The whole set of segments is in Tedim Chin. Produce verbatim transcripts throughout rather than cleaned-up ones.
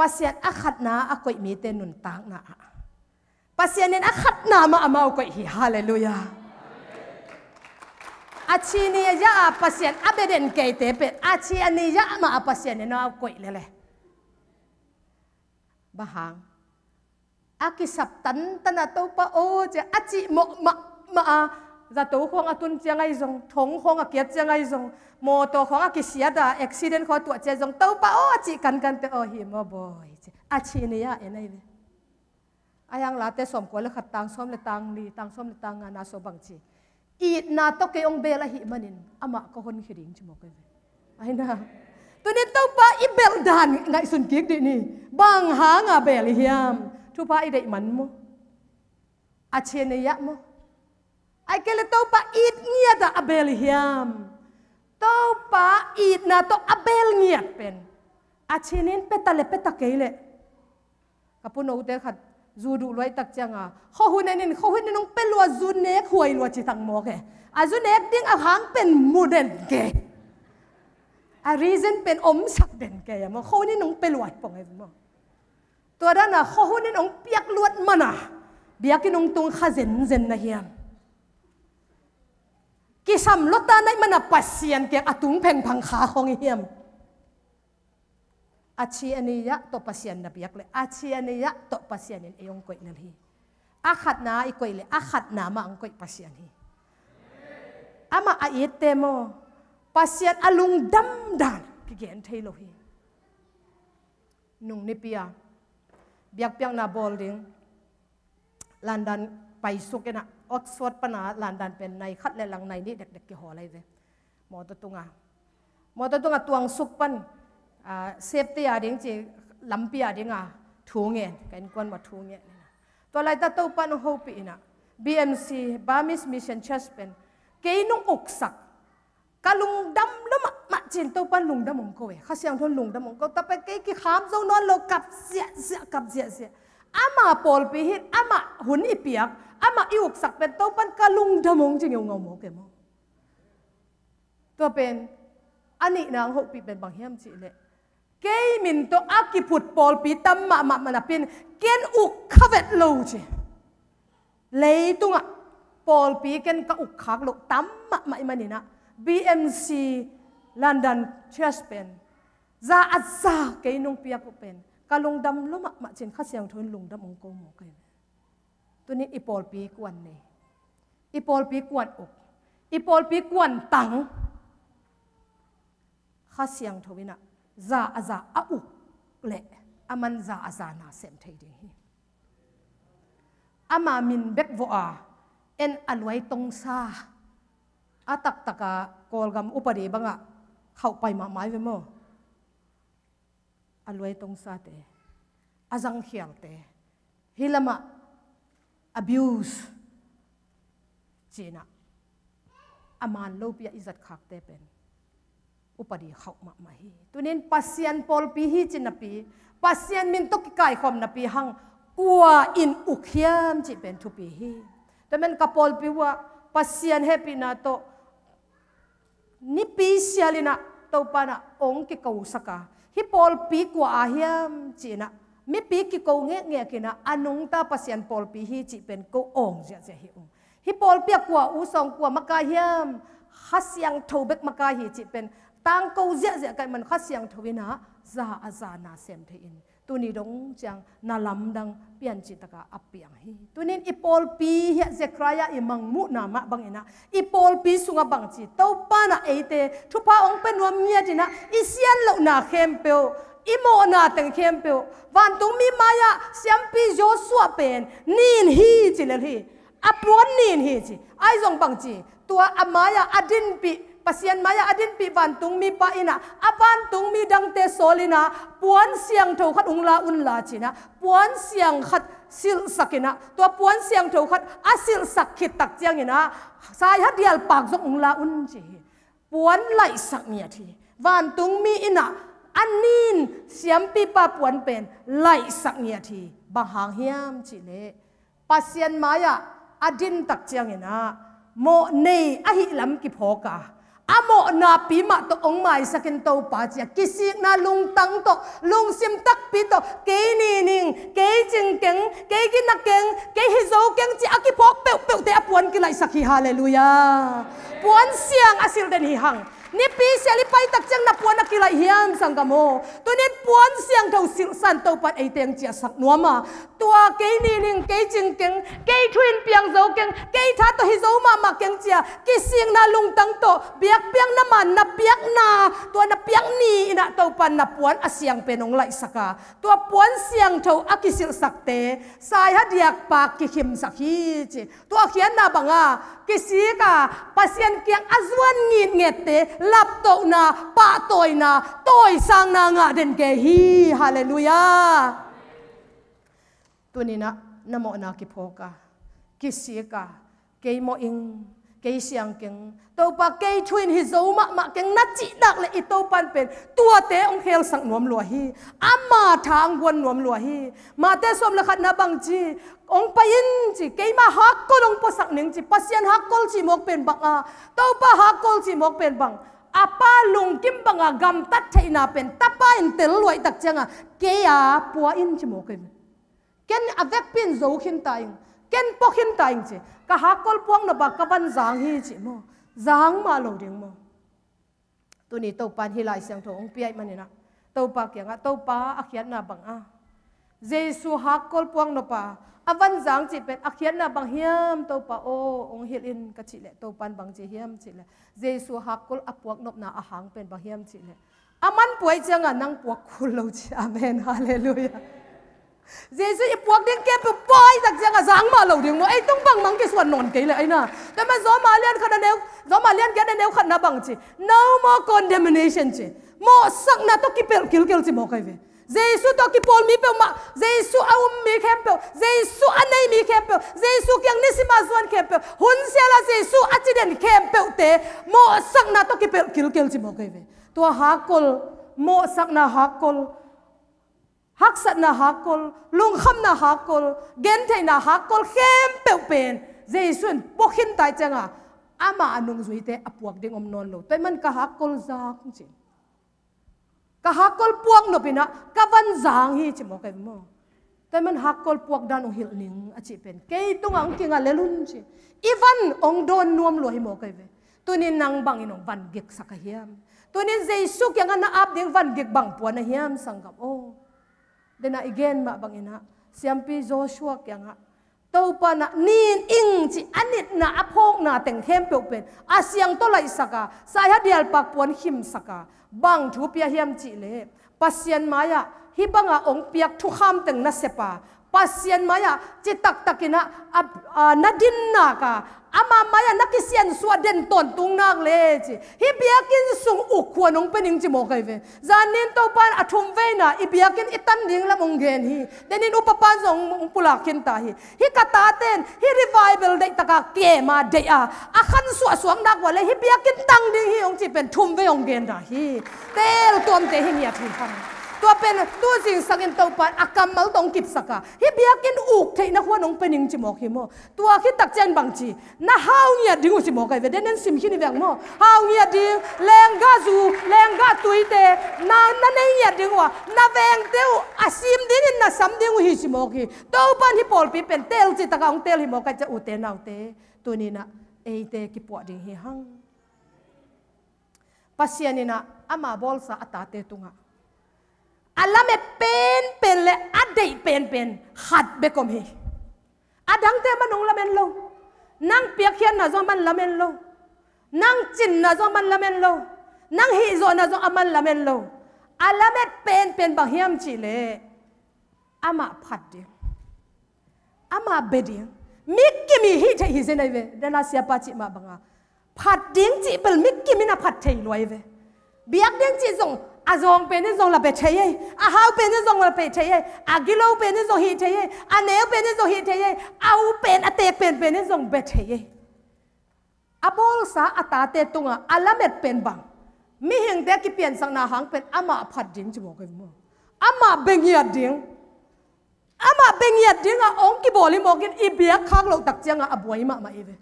Pasian a khatna a koih mite nuntakna ah Pasian in a khatna mah amau koih hi. Halleluiah. A chi ni a zah a Pasian a bia den keite pen a chi a ni zah mah a Pasian in a koih lele. Bang hang? A kisap tantan a Topa aw ci a cih mawh mahmah a, zato khawng a tun ciang ahi zong, thong khawng a kiat ciang ahi zong, mawtaw khawng a kisiat a, accident khawng a tuah ciang zong, Topa aw a cih kankante aw hi maw bawi ci. A chi ni a en ahi ve. A yang Late sawmkua le khat, tang sawm le tang li, tang sawm le tang nga na sua bang ci. Itna tawh kei hong bel ahih manin amah ka honkhia ding ci mawk ahi ve. Ahi na. Tunin Topa i bel dan ngaihsun kik dih ni. Bang hanga bel i hiam? Thupha i deih man maw? A chi a ni ah maw? Ai kei le Topa it ngiat ah a bel i hiam? Topa itna tawh a bel ngiat pen a chi nin peta le peta kei leh. Ka punote khat zu duh luai tak cianga khuahun en in, khuahun in hong pia lua, zu nek huai lua ci tang mawk e. A zu nek ding a hang pen mu den ke. A reason pen omsak den ke a maw, khuahun in hong pia lua pong e maw. Tua dana khuahun in hong piak luat mana biakinn hong tung kha zenzen na hiam? Kisam lota naih mana Pasian kiang a tung phengphang kha khong i hiam? A chi a ni ah tawh Pasian na biak le a chi a ni ah tawh Pasian in ei hong koih lel hi. A khatna i koih le a khatna mah hong koih Pasian hi. Amah a itte maw? Pasian a lungdam dan kigen thei lo hi. Nung nipi a biakpiakna bawl ding London paisuk inah Oxford pana London pen nai khat le lang nai nih dekdek kihawl ahi ve. Mawtaw tunga, mawtaw tunga tuangsuk pan, ah, safety a ding ci lampi a dinga thu ngen, ka innkuan mah thu ngen. Tua laita Topa nong hopih inah B M C, Burmese Mission Church pen kei nong uksak ka lungdam lo mahmah cin Topan lungdam hong ko e. Kha Siangtho in lungdam hong ko. Tapai kei kikham zo nawn lo, kap ziahziah, kap ziahziah. Ama pawlpi hi, ama hun i piak, ama i uksak pen Topan ka lungdam hong ci ngeungau mawk e maw? Tua pen a nihna hong hopih pen bang hiam cihleh kei min tawh a kiphut pawlpi tam mahmah manapin ken uk kha vet lo ci. Leitungah pawlpi ken ka uk khak loh tam mahmah i maninah B M C London Church pen za a za kei nong piak uh pen ka lungdam lo mahmah cin Kha Siangtho in lungdam hong ko mawk ahi ve. Tunin i pawlpi kuan nei, i pawlpi kuan uk, i pawlpi kuan tang. Kha Siangtho inah za a za a uk le a man za a za na sem thei ding hi. Ama min bek vawh a en a luai tongsa a taktaka Kawlgam upadi bangah khauhpai mahmah i ve maw? A luai tongsate, a zangkhialte, hih lamah abuse cinah a man lopi ah i zat khakte pen upadi khauh mahmah hi. Tunin Pasian pawlpi hi ci napi, Pasian min tawh kikaikhawm napi hang kua in uk hiam cih pen thupi hi. Tua man ka pawlpi uh ah Pasian hehpihna tawh nipi sialinah Topa inah ong kikosak a, hih pawlpi kua a hiam cinah mipi kiko ngekngek inah a nungta Pasian pawlpi hi cih pen ko awng ziahziah hi ung. Hih pawlpi a kua usawng kua makai hiam? Kha Siangtho bek makai hi cih pen tangko ziahziah kaih man Kha Siangtho inah za a za na sem thei in tuni dong ciang na lamdang piancih taka a piang hi. Tunin i pawlpi hiah Zechariah i mangmuhna mah banginah i pawlpi sungah bangci Topa inah eite thupha hong pia nuam ngiatinah i sian lohna khempeuh, i mawhna teng khempeuh, vantungmi mai-ah siampi Joshua pen nin hi ci lel hi. A puan nin hi ci. Ahi zong bangci tua a mai-ah a dinpih, Pasian mai-ah a dinpih vantungmi pa inah a vantungmi dangte sawl inah puan siangtho khat ung la unla cinah puan siang khat silhsak inah tua puan siangtho khat a silhsak khit tak cianginah saiha dialpak zong ung la un ci hi. Puan laihsak ngiat hi. Vantungmi inah a nin siampipa puan pen laihsak ngiat hi. Bang hang hiam cihleh Pasian mai-ah a din tak cianginah mawh nei ahih lam kiphawk a, a mawhna pi mah tawh hong maisak in Topa ci a, kisikna lungtang tawh, lungsim takpi tawh, kei ni ning, kei cing keng, kei gina keng, kei hi zo keng ci a kiphawk peuhpeuhte a puan kilaihsak hi. Halleluiah. Puan siang a silh den hi hang. Nipi sial i pai tak ciang na puan a kilaih hiam, sanggam aw? Tunin puan siangtho silhsan Topan ei teng ciahsak nuam a, tua kei ni ning, kei cing keng, kei thu in piang zo keng, kei tha tawh hi zo mahmah keng ci a, kisikna lungtang tawh biakpiakna man na piakna, tua na piak ni in ah Topan na puan a siang pen hong laihsak a, tua puan siangtho a kisilhsakte saiha diakpak kikhimsak hi ci. Tua khiatna banga kisik a, Pasian kiang a zuan ngitngette laptohna, pahtawina, tawisangna ngah den kei hi. Halleluiah. Tuninah na mawhna kiphawk a, kisik a, kei mawh ing, kei siang keng, Topa kei thu in hi zo mahmah keng na cih nak le i Topan pen tuate hong khelsak nuam lua hi. Ama tha hong guan nuam lua hi. Mate sawm le khatna bang ci, hong pai in ci, keima hakkol hong puasak ning ci, Pasian hakkol cih mawk pen bang a, Topa hakkol cih mawk pen bang, a pa lungkim banga gamtat theihna pen tapa in tel luaih tak cianga kei a pua in ci mawk in. Ken a vekpi in zo khinta ing, ken pua khinta ing ci. Ka hakkol puak nop a ka van zang hi ci maw? Zang mah lo ding maw? Tuni Topan hih Lai Siangtho hong piaih maninah Topa kiangah, Topa a khiatna bang a Jesu hakkol puak nop a a van zang cih pen a khiatna bang hiam Topa aw, hong hilh in ka cih leh Topan bang ci hiam cih leh Jesu hakkol a puak nopna a hang pen bang hiam cih leh a man puai cianga nang puak kul lo ci. Amen. Halleluiah. Jesu i puak ding khempeuh pai tak cianga zang mah lo ding maw? Ei tung bangmah kisuan nawn kei le ei na. Tua man Roma lian khat a neu, Roma lian giat a neu khatna bang ci, no more condemnation ci. Mawhsakna tawh kipelh kilkel ci mawk ahi ve. Jesu tawh kipawl mi peuhmah, Jesu a um mi khempeuh, Jesu a nei mi khempeuh, Jesu kiang nisim a zuan khempeuh, hun siala Jesu a ci den khempeuhte mawhsakna tawh kipelh kilkel ci mawk ahi ve. Tua hakkol, mawhsakna hakkol, haksatna hakkol, lungkhamna hakkol, gentheihna hakkol khempeuh pen Jesu in pua khinta cianga ama a nungzuite a puak ding om nawn lo. Tua ahih man ka hakkol zak ci. Ka hakkol puak nop inah ka van zang hi ci mawk ahi maw? Tua ahih man hakkol puak dan hong hilh ning a cih pen kei tungah hong kinga lel un ci. I van hong dawn nuam lua hi mawk ahi ve. Tunin nang bangin hong van giksak a hiam? Tunin Jesu kiangah na ap ding van gik bang puan a hiam, sanggam aw? Denah i gen mah banginah Siampi Joshua kiangah Topa nah nin ing ci a nitna a phawkna teng khempeuh pen a siang tawh laihsak a, saiha dialpak puan khimsak a, bang thu pia hiam cih leh Pasian mai-ah hih banga hong piak thukham teng na sep a, Pasian mai-ah citaktakinah a, a, na dinnak a, ama mai-ah na kisiansuah den tawntung nak le ci. Hih biakinn sung uk khua nong pia ning ci mawk ahi ve. Zannin Topa in a thum veina i biakinn i tan ding lam hong gen hi. Denin upa pan zong hong pulak khinta hi. Hih ka taten hih revival deihtaka kema deih a, a khan suahsuak nak ua le hih biakinn tang ding hi hong ci pen thum vei hong gen dah hi. Tel tuamte hi ngiat hi hang. Tua pen tu zingsangin Topa in a kammal tawh hong kipsak a, hih biakinn uk theihna khua nong pia ning ci mawk hi maw? Tua khit tak ciang bang ci, na hau ngiat ding uh ci mawk ahi ve. Denin sim khin hi veng maw? Hau ngiat ding, lenggah zu, lenggah tuite na, na nei ngiat ding uh a, na vengte uh a sim dingin na sam ding uh hi ci mawk hi. Topa in hih pawlpi pen tel citaka hong tel hi mawk ahi ciah ute naute, tuninah eite kipuah ding hi hang. Pasian inah ama bawlsa a tate tungah a lamet penpen le a deih penpen khat bek om hi. A dangte man hong lamen lo. Nang piakkhiatna zong a man lamen lo. Nang cinna zong a man lamen lo. Nang hihzawhna zong a man lamen lo. A lamet penpen bang hiam cih leh amah phat ding, amah bia ding. Mi kim i hih theih hi zen ahi ve. Dena siapa cih mah banga phat ding cih bel mi kim in a phat thei lua ahi ve. Biak ding cih zong a zawng pen in zong la bia thei ei, a hau pen in zong la bia thei ei, a gilo pen in zong hih thei ei, a neu pen in zong hih thei ei, a u pen a teek penpen in zong bia thei ei. A bawlsa a tate tungah a lamet pen bang, mihingte a kipiansakna hang pen amah phat ding ci mawk ahi maw? Amah bia ngiat ding. Amah bia ngiat dingah hong kibawl hi mawkin i biak khak loh tak ciangah a buai mahmah i ve.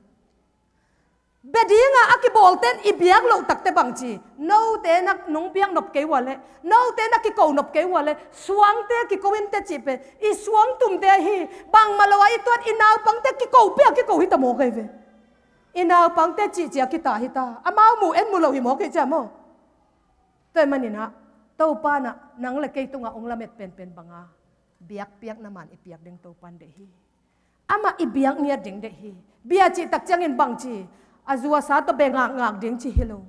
Bia dinga a kibawlte in i biak loh takte bang ci, note na nong biak nop kei ua leh, note na kiko nop kei ua leh, suangte kiko in te cih pen i suangtumte ahi. Bangmah lo a i tuat i naupangte kiko pia kiko hi ta maw kei ve. I naupangte cihcia kita hi ta, amau mu en mu lo hi maw kei cia maw. Tua ahih maninah Topa nah nang le kei tungah hong lamet penpen banga biakpiakna man i piak ding Topa in deih hi. Amah i biak ngiat ding deih hi. Bia cih tak ciangin bang ci, a zuasa tawh bengak ngak ding ci hi lo.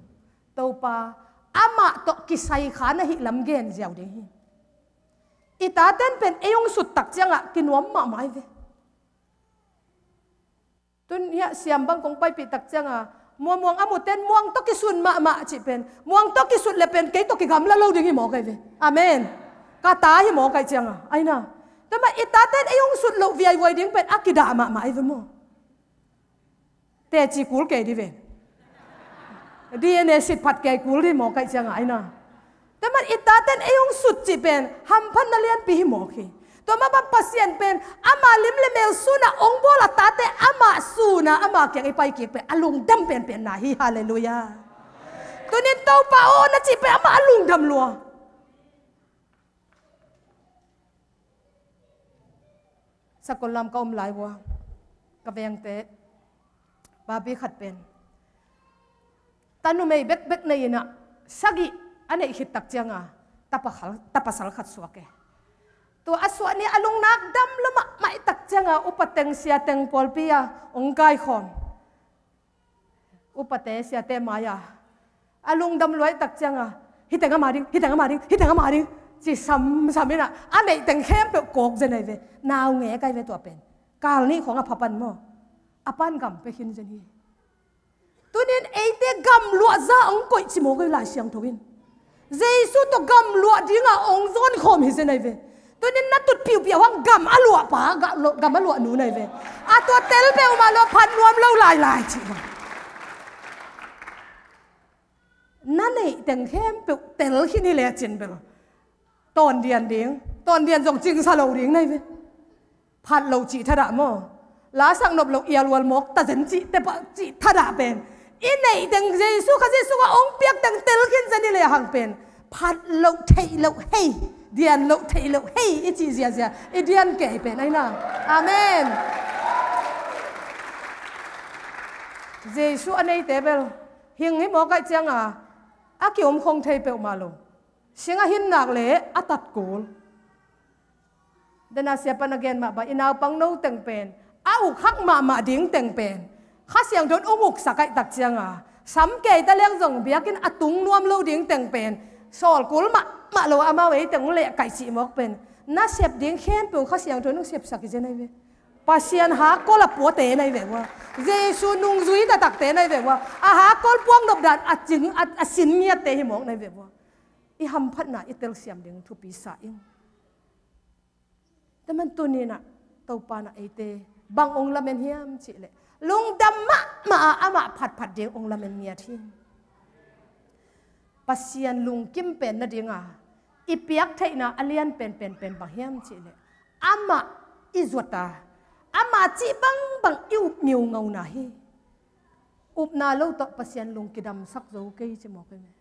Topa amah tawh kisai kha na hih lam gen ziau ding hi. I taten pen ei hong sut tak ciangah kinuam mahmah hi ve. Tun hiah siam bang kong paipih tak cianga muangmuang a muten muang tawh kisun mahmah cih pen, muang tawh kisut le pen kei tawh kigamla lo ding hi maw kei ve. Amen. Ka ta hi maw kei cianga aina. Tua mah i taten ei hong sut loh viaivuai ding pen a kidah mahmah hi ve maw. Teci kul kei di ve. D N A sit phat kei kul di maw kei cianga aina. Tua mah i taten ei hong sut cih pen hamphatna lianpi hi mawk hi. Tua mah bang Pasian pen ama lim le mel sunah hong bawl a tate ama sunah ama kiang i pai kik pen a lungdam penpenna hi. Halleluiah. Tunin Topa aw na cih pen amah a lungdam lua. Sakol lam ka om lai ua ka vengte papi khat pen ta numei bekbek nei inah sagih a neih khit tak cianga ta pasal khat suak e. Tua a suah ni a lungnak dam lua mahmah i tak cianga upa teng sia teng pawlpi a hong kaikhawm. Upate siate mai-a a lungdam luai tak cianga hih teng ama ding, hih teng ama ding, hih teng ama ding ci samsam inah a neih teng khempeuh kawk zen ai ve. Nau nge kai ve tua pen kal nih khawng a phapan maw. A pan gam pe khin zen hi. Tunin eite gam luah za hong koih ci maw kei Lai Siangtho in. Jesu tawh gam luah dinga hong zawn khawm hi zen ai ve. Tunin na tut piupiau hang gam a luah pa, gam a luah nu nai ve. A tua tel peuhmah lua phat nuam lo lailai cih bang. Na neih teng khempeuh tel khin hi lecin bel tawndian ding, tawndian zong cingsa lo ding nai ve. Phat lo cih thadah maw? Lasak nop lo ialual mawk tazen cih tepah cih thadah pen i neih teng Jesu kha Jesu kha hong piak teng tel khin zen i lehang pen phat loh theih loh hei, dian loh theih loh hei i cih ziazia i dian kei pen aina. Amen. Jesu a neite bel hing hi mawk ai cianga a kiom khong thei peuhmah lo. Singa hinnak le a tat kul. Dena siapa na gen mah bang i naupang no teng pen a uk hak mahmah ding teng pen Kha Siangtho in ung uksak aih tak cianga sam kei ta leng zong biakinn a tung nuam lo ding teng pen sawl kul mahmah lo amau ei teng ung leh kaih cih mawk pen na sep ding khempeuh Kha Siangtho in ung sepsak hi zen ai ve. Pasian hakkol a puate nai ve ua. Jesu nungzui taktakte nai ve ua. A hakkol puak nop dan a cing a sin ngiatte hi mawk nai ve ua. I hamphatna i telsiam ding thupi sa ing. Taman tuninah Topa na eite bang ong lamen hiam cihleh lungdam mahmah a amah phatphat ding ong lamen ngiat hi. Pasian lungkim pen nadinga i piak theihna a lian penpenpen bang hiam cihleh amah i zuata ama cih bangbang i upmiu ngauna hi. Upna lo tawh Pasian lung kidamsak zo kei ci mawk hi me.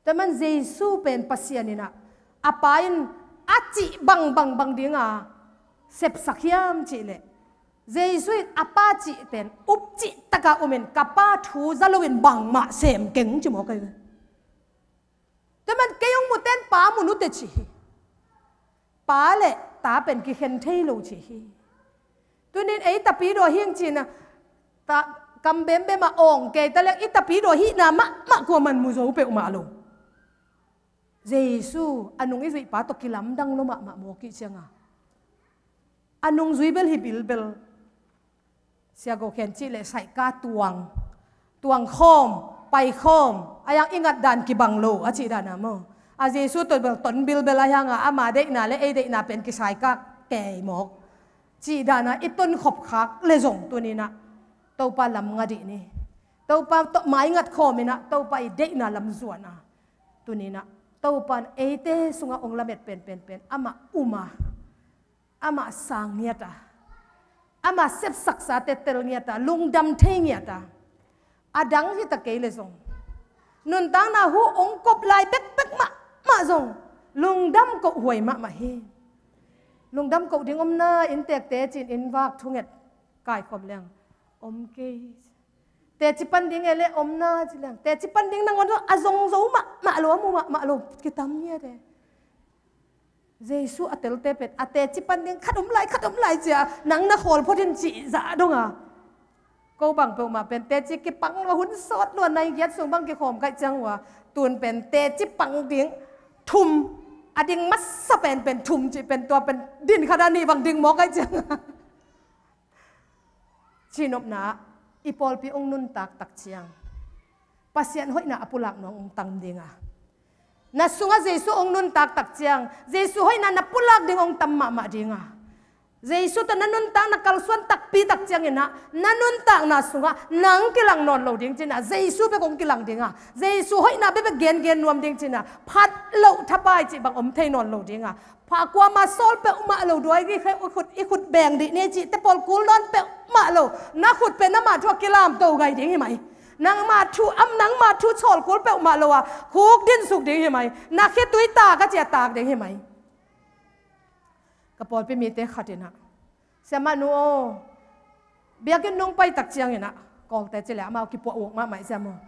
Taman Jesu pen Pasian inah a pa in a cih bangbang bang dinga sepsak hiam cihleh Jesu in a pa cih pen up cih taka umin ka pa thu za loin bangmah sem keng ci mawk hi. Taman kei ong muten pa mun ute ci hi. Pa le ta pen kikhen thei lo ci hi. Tunin ei tapidaw hing cina kam bembema awng kei ta leng i tapidaw hihna mahmah kua man mu zo peuhmah lo. Jesu a nung i zuihpa tawh kilamdang lo mahmah mawk ih cianga a nungzui bel hi bilbel. Sia go khen cih leh saihka tuang tuang khawm pai khawm a hiang i ngat dan kibang lo a cih dana maw? A Jesu tawh bel ton bilbel a hianga ama deihna le ei deihna pen kisaikak kei mawk cih dana i tonkhop khak le zong tuninah Topa lam nga dih ni. Topa tawh mai ngat khawminah Topa i deihna lam zuana tuninah Topa in eite sungah ong lamet penpenpen amah uma. Amah sang ngiata, amah sepsaksa tetel ngiata, lungdam thei ngiata, A dang hi ta kei le zong, nuntakna hu ong kop lai bekbek mahmah zong lungdam koh huai mahmah hi. Lungdam koh ding omna, inntek teci in inn vak thunget kaikhop leng om kei. Teci pan ding e le omna ci leng, teci pan ding nangawn a zong zo mahmah lo, a mu mahmah lo kitam ngiat e. Jesu a telte pen a teci pan ding khat om lai, khat om lai cia, nang na khawl phot in cih zah dong a. Ko bang peuhmah pen teci kipang lua, hun sawt lua, nai giat sung bang kikhawm kaih ciang uh a, tun pen teci pang ding thum, a ding masa pen pen thum cih pen tua pen din khat a nih bang ding mawk kaih ciang a. Cinopna ah i pawlpi ong nuntak tak ciang Pasian hoihna a pulak nuam ong tam ding a, na sungah Jesu ong nuntak tak ciang Jesu hoihna na pulak ding ong tam mahmah ding a, Jesu tawh na nuntakna kalsuan takpi tak ciangin ah na nuntakna sungah nang kilang nawn lo ding cin ah, Jesu bek ong kilang ding a, Jesu hoihna bekbek gengen nuam ding cin ah, phat loh thapai cih bang om thei nawn lo ding a, pha kuama sawl peuhmah lo, duai i khut, i khut beng dih ni cih te pawl kul nawn peuhmah lo, na khut pen nangmah thu a kilamto gai ding hi mai. Nangmah thu am, nangmah thu chawl kul peuhmah lo a, khuk dinsuk ding hi mai. Na khitui tak a cia tak ding hi mai. Ka pawlpi mite khat in ah, "Siamah nu aw, biakinn nong pai tak ciangin ah," Kawlte ci le amau kipuah uk mahmah i siam aw,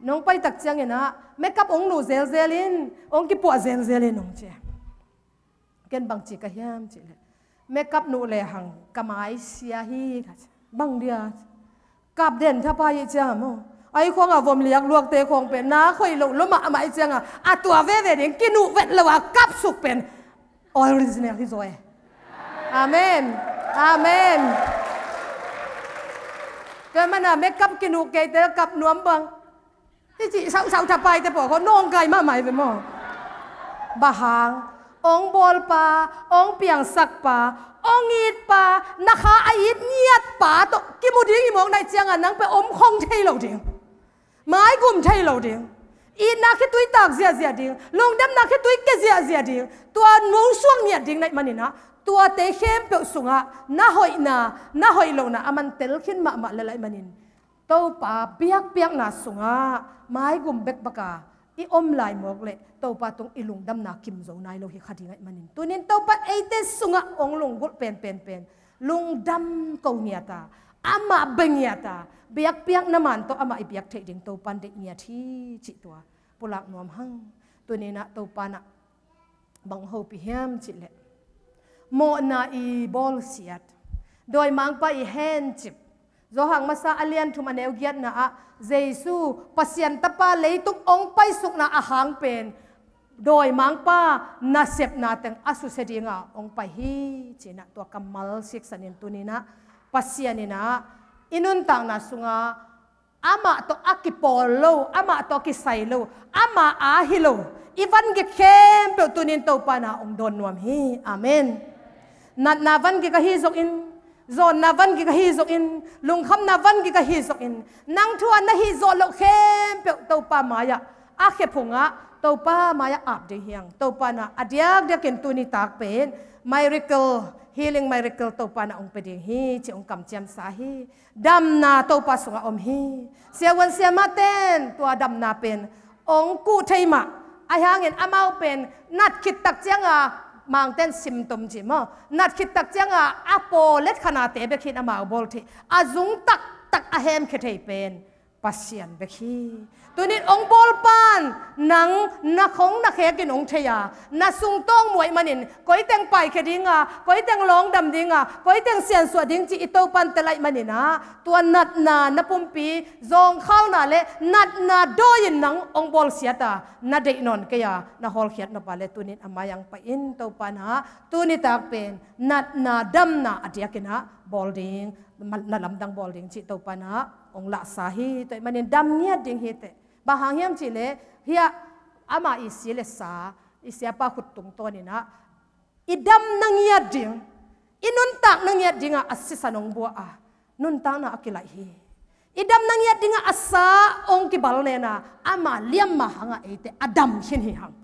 "nong pai tak ciangin ah makeup ong nuh zelzel in, ong kipuah zelzel in," ong ci. Ken bangci ka hiam cih leh, "Makeup nuh lehang ka mai sia hi," ka ci. "Bang dia?" "Kap den thapai i ciang a maw, ai khuang a vom liak luakte khawng pen na khoih loh lo mahmah i ciang a, a tua veve ding kinuh vet lo a kap suk pen original hi zaw e." Amen. Amen. Tua mana makeup kinuh keite kap nuam bang. Hi cih sauhsauh thapaite pawl khaw nawngkai mahmah hi ve maw. Bang hang, ong bawlpa, ong piangsakpa, ong itpa, na kha a it ngiatpa tawh kimu ding hi mawk nai ciang a, nang pen om khong thei lo ding, maigum thei lo ding, itna khitui tak ziahziah ding, lungdamna khitui ke ziahziah ding, tua nungsuak ngiat ding nai manin ah, tuate khempeuh sungah na hoihna, na hoih lohna a man tel khin mahmah le lai manin, Topa biakpiakna sungah maigum bek baka i om lai mawk leh Topa tung i lungdamna kim zo nai lo hi kha ding ahih manin, tunin Topa eite sungah ong lunggulh penpenpen, lungdam ko ngiat a, amah bia ngiat a, biakpiakna man tawh amah i biak theih ding Topa in deih ngiat hi cih tua pulak nuam hang. Tunin ah Topa in ah bang hopih hiam cih leh, mawhna i bawlsiat, dawimangpa i hencip. Johan masa a lian thum a neu giatna ah Jesu, Pasian Tapa leitung ong paisukna a hang pen dawimangpa nasepna teng a susia dinga ong pai hi, ci-in ah tua kammal siksanin tunin ah Pasian in ah i nuntakna sungah amah tawh a kipawl lo, amah tawh a kisai lo, amah a hi lo i vangik khempeuh tunin Topa in ah ong dawn nuam hi. Amen. Natna vangik ahi zongin, zawnna vangik ahi zongin, lungkhamna vangik ahi zongin, nang thu-a na hih zawh loh khempeuh Topa mai-ah a khephungah, Topa mai-ah ap ding hi hang. Topa in ah a diakdiakin tuni tak pen miracle, healing miracle Topa in ah ong pia ding hi, ci ong kamciamsa hi. Damna Topa sungah om hi. Siavuan siamahten tua damna pen ong kuh thei mah. Ahi hangin amau pen nat khit tak cianga, Mangten symptom ci maw, nat khit tak cianga a pawlet khanate bek hi in amau bawl thei. A zung taktak a hemkhia thei pen Pasian bek hi. Tunin ong bawlpan nang na khong na khekin ong thei a, na sungtawng muaih manin koiteng paikhia dinga, koiteng lawngdam dinga, koiteng siansuah ding ci i Topan tel ahih manin ah, tua natna na pumpi zawngkhalna le natna dawi-in nang ong bawlsiat a, na deih nawn kei a, na hawlkhiat nop a le tunin a mai-ah pai in. Topa in ah tuni tak pen natna damna a diakin ah bawl ding, na lamdang bawl ding cih Topa in ah ong lahsa hi. Tua ahih manin dam ngiat ding hi teh. Bang hang hiam cih leh, hiah ama i si le sa, i siapa khut tungtawnin ah i damna ngiat ding, i nuntakna ngiat dingah a sisan ong buak a, nuntakna a kilaih hi. I damna ngiat dingah a sa ong kibalnen a, ama liamma hangah eite a dam khin hi hang.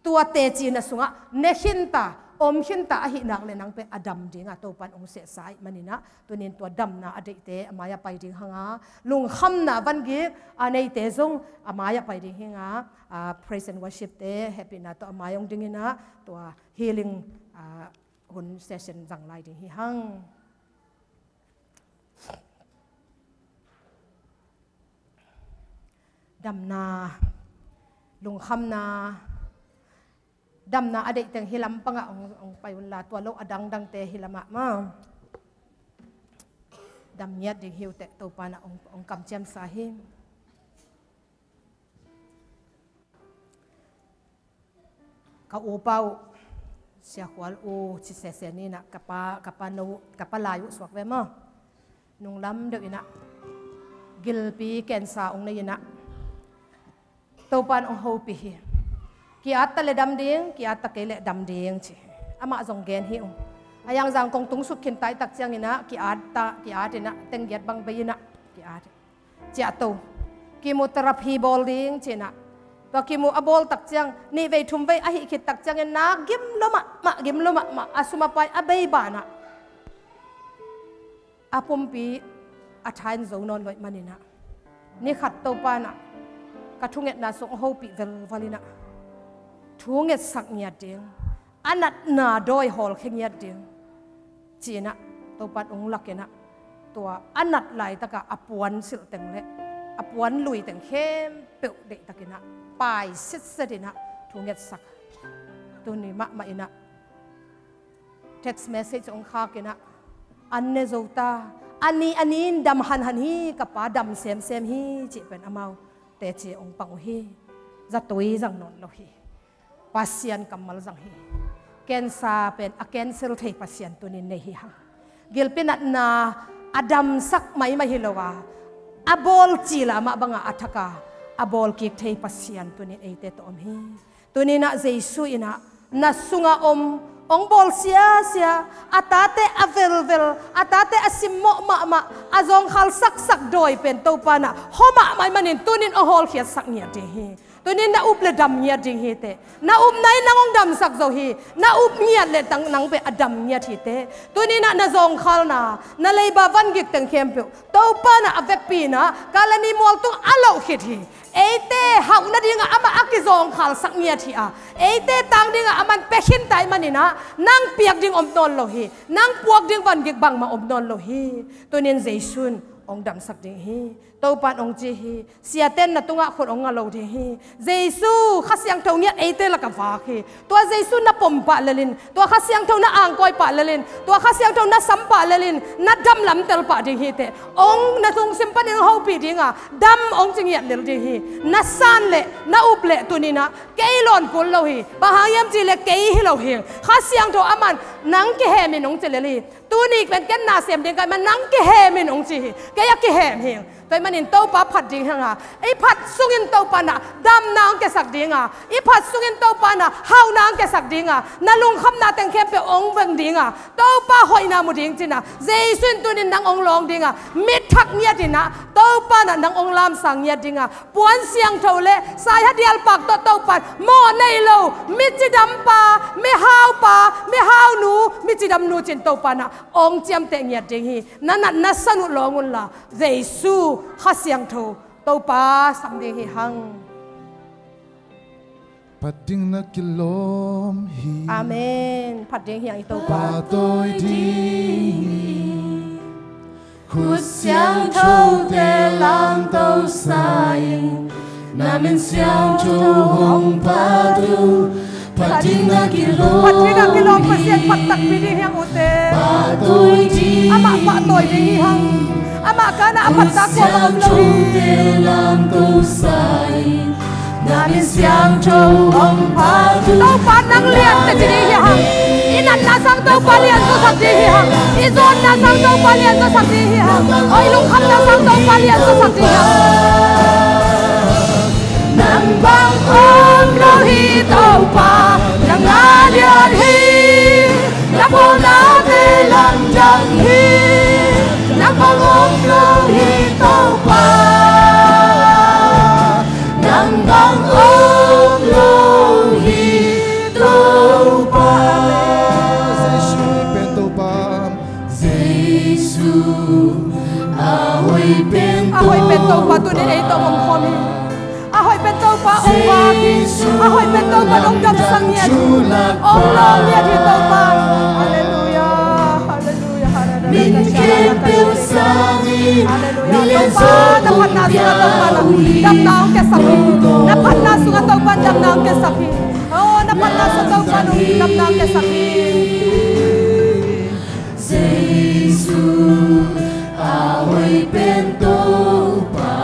Tua teci na sungah ne khinta, om khinta ahih nak le nang pen a dam dinga Topan hong sehsa ahih maninah, tunin tua damna a deihte a mai-ah pai ding hanga, lungkhamna vangik a neite zong a mai-ah pai ding hinga, a, praise and worship te hehpihna tawh a mai hong dinginah tua healing, a, hun session zang lai ding hi hang. Damna, lungkhamna, damna a deih teng hi lampangah hong, hong pai unla, tua lo a dangdangte hi lamah ma. Dam ngiat ding hi uh teh Topa nah hong, hong kamciamsa hi. Ka upa uh, Sia Khual uh, ci sese ninah, ka pa, ka pa no, ka pa lai uh suak ve maw. Nunglam deuh inah, gilpi kensa hong nei inah, Topan hong hopih hi. Ki-at ta le dam ding, ki-at ta kei le dam ding ci. Amah zong gen hi uh. A yang zang kong tung suk khin tai tak cianginah, ki-at ta, ki-at inah, tenggiat bang bei inah, ki-at. Ciahto, chemotherapy bawl ding cinah. Tua chemo a bawl tak ciang, nih vei thum vei ahih khit tak ciangin nak gim lo mahmah, gim lo mahmah, a sum a pai a bei banah, a pumpi a tha in zo nawn loih maninah, ni khat Topa nah ka thungetna sung hopih velval inah, thu ngetsak ngiat ding, a natna dawi hawlkhia ngiat ding, ci-inah Topan hong lak inah, tua a nat laitaka a puan silh teng le a puan lui teng khempeuh deihtakinah pai sitset inah thu ngetsak. Tuni mahmah inah text message hong khak inah, an ne zo ta, a ni a ni in dam hanhan hi, ka pa dam semsem hi, cih pen amau teci hong pang uh hi. Zatui zang nawn lo hi. Pasian kammal zang hi. Kensa pen a cancel thei Pasian tunin nei hi hang. Gilpi natna a damsak maimai hi lo a, a bawl cila mah banga a thaka a bawl kik thei Pasian tunin eite tawh om hi. Tuninah Jesu inah na sunga om, hong bawl siasia, a tate a velvel, a tate a simmawh mahmah, a zawngkhal saksak dawi pen Topa nah hawmah mai manin tunin hong hawlkhiatsak ngiat ding hi. Tunin na up le dam ngiat ding hi teh. Na upna in nang hong damsak zo hi. Na up ngiat le tang nang pen a dam ngiat hi teh. Tuninah na zawngkhalna, na leiba vangik teng khempeuh Topa nah a vekpi inah kalani mualtung a loh khit hi. Eite hauh nadingah amah a kizawngkhalsak ngiat hi a, eite tang dingah a man pia khin tai maninah nang piak ding om nawn lo hi. Nang puak ding vangik bangmah om nawn lo hi. Tunin Jesu in hong damsak ding hi. Topan hong ci hi. Siaten na tungah khut hong nga lo ding hi. Jesu Kha Siangtho ngiat eite lakah vak hi. Tua Jesu na pom pah lelin, tua Kha Siangtho na angkawi pah lelin, tua Kha Siangtho na sam pah lelin, na dam lamtel pah ding hi teh. Hong na lungsim panin hong hopih dinga dam hong ci ngiat lel ding hi. Na san le na up le tuninah kei lawn kul lo hi. Bang hang hiam cihleh kei hi lo hi. Kha Siangtho a man nang kihemin hong ci lel hi. Tuni pen ken na sem ding ka hih man nang kihemin hong ci hi. Kei a kihem hi. Tua ahih manin Topa phat ding hanga, i phat sungin Topa nah damna hong kiasak dinga, i phat sungin Topa nah hauhna hong kiasak dinga, na lungkhamna teng khempeuh hong veng dinga, Topa hoihna mu ding cinah Jesu in tunin nang hong lawng dinga, mit thak ngiat inah Topa nah nang hong lamsang ngiat dinga, puan siangtho le saihadial pak tawh Topan mawh nei lo, mi cidampa, mi haupa, mi haunu, mi cidamnu cin Topa nah hong ciamteh ngiat ding hi. Na natna san uh lawng unla, Jesu Kha Siangtho Topa sam ding hi hang. Phat ding na kilawm hi. Amen. Phat ding hi hang i Topa. Pahtawi ding hi. Khut siangthote lamto sa-in, na min siangtho hong phat uh. Phat ding na kilawm, phat ding na kilawm hi. Pasian phat takpi ding hi hang ute. Pahtawi ding, amah pahtawi ding hi hang. Amah kana a phat tak kua om lo hi. Khut siangthote lamto sa-in, na min siangtho hong phat uh. Topa nang lian teci ding hi hang. I natna sang Topa lian zasak ding hi hang. I zawnna sang Topa lian zasak ding hi hang. Oi, lungkhamna sang Topa lian zasak ding hi hang. Nang bang om lo hi Topa, nang a lian hi. Na pawlnate lamdang hi. Nang bang om lo hi Topa, nang bang om lo hi Topa. Tuni ei tawh om khawm hi. A hoih pen Topa hong vak hi. A hoih pen Topa hong kamsang ngiat hi. Hong lawng ngiat hi Topa. Halleluia. Halleluia. Halleluia. Min khempeuh sangin Halleluia. Topa, na phatna sungah Topa na damna hong kiasak hi. Na phatna sungah Topa damna hong kiasak hi. Oh, na phatna sungah Topa damna hong kiasak hi. Jesu a hoih pen Topa,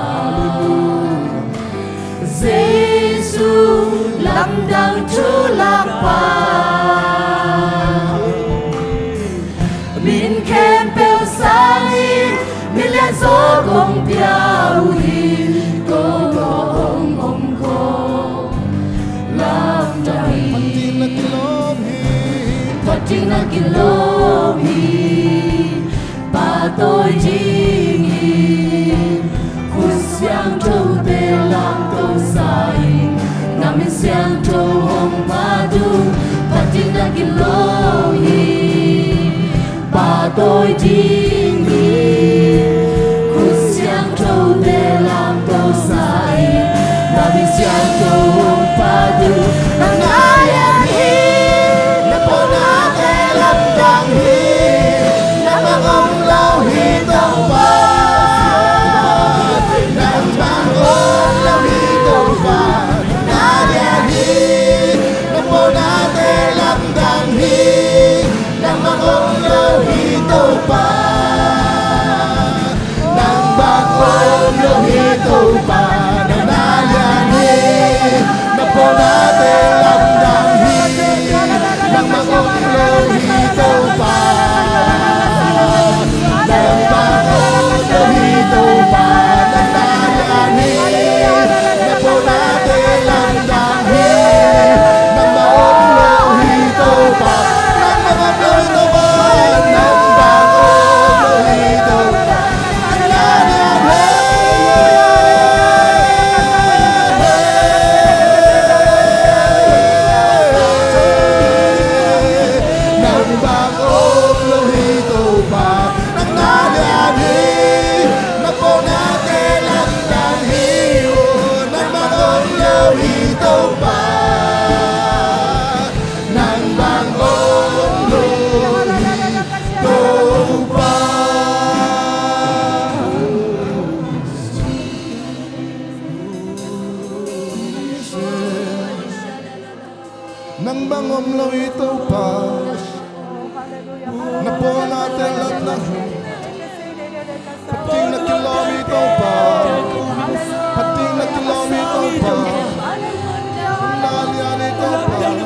Jesu lamdang thu lakpa. Min khempeuh sangin min lian zaw kong pia uh hi. Ko tawh hong om khawm lamdang hi. Phatna kilawm hi. Phatna kilawm hi. Pahtawi ding hi. Khut siangthote lamto sa in, na min siangtho hong phat uh. Phatna kilawm hi. Pahtawi ding hi. Khut siangthote lamto sa in, na min siangtho hong phat uh. Nang na lian hi. Na pawnate lamdang hi. Nangmah om lo hi Topa. Nangmah om lo hi Topa. Nang na lian hi. Na pawnate lamdang hi. Nangmah om lo hi Topa. Nangmah om lo hi Topa. Nang na lian hi. Na pawnate lamdang hi. Nangmah om lo hi Topa. Nangmah om lo hi Topa. Nang na lian hi. Na pawnate lamdang hi. Nangmah om lo hi Topa. Nangmah om lo hi Topa. Nangmah om lo hi Topa. Nang bang om lo hi Topa, nang na lian hi. Na pawnate lamdang hi. Nang bang om lo hi Topa, nang bang om lo hi Topa. Nang bang om lo hi Topa. Na pawnate lamdang hi. Phatna kilawm hi Topa. Phatna kilawm hi Topa. Nang na lian hi Topa. Nang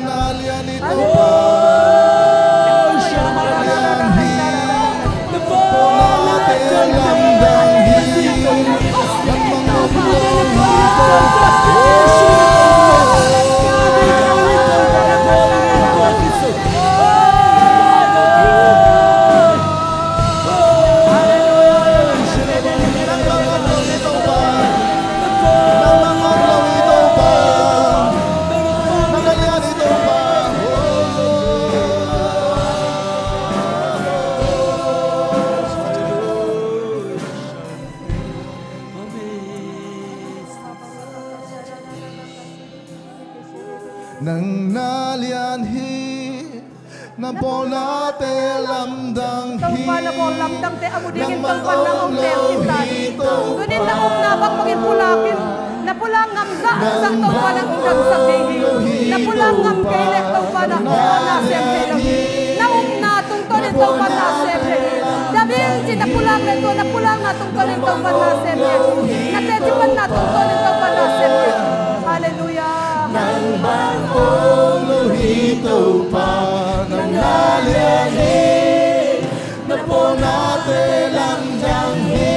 na lian hi Topa. Lian hi. Pawnate lamdang hi. Nang bang om lo hi Topa. Nang na lian hi. Na pawnate lamdang hi. Topa na bawl lamdangte a mu dingin Topa na hong teel khin ta hi. Tunin na omna bangbangin pulak in. Na pulak ngam zahzah Topa na hong damsak ding hi. Na pulak ngam kei leh Topa na, na sem thei lo hi. Na omna tungtawnin Topa na sem thei hi. Dam in ci na pulak leh tua na pulakna tungtawnin Topa na sem thei hi. Na teci panna tungtawnin Topa na sem thei hi. Halleluia. Nang bang om lo hi Topa, nang na lian hi. Na pawnate lamdang hi.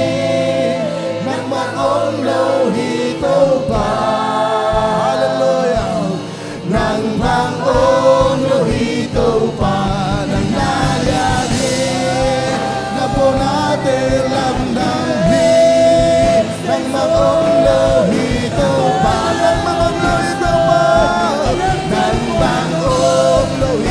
Nang bang om lo hi Topa. Halleluia. Nang bang om lo hi Topa, nang na lian hi. Na pawnate lamdang hi. Nang bang om lo hi Topa, nang bang om lo hi Topa. Nang bang om lo hi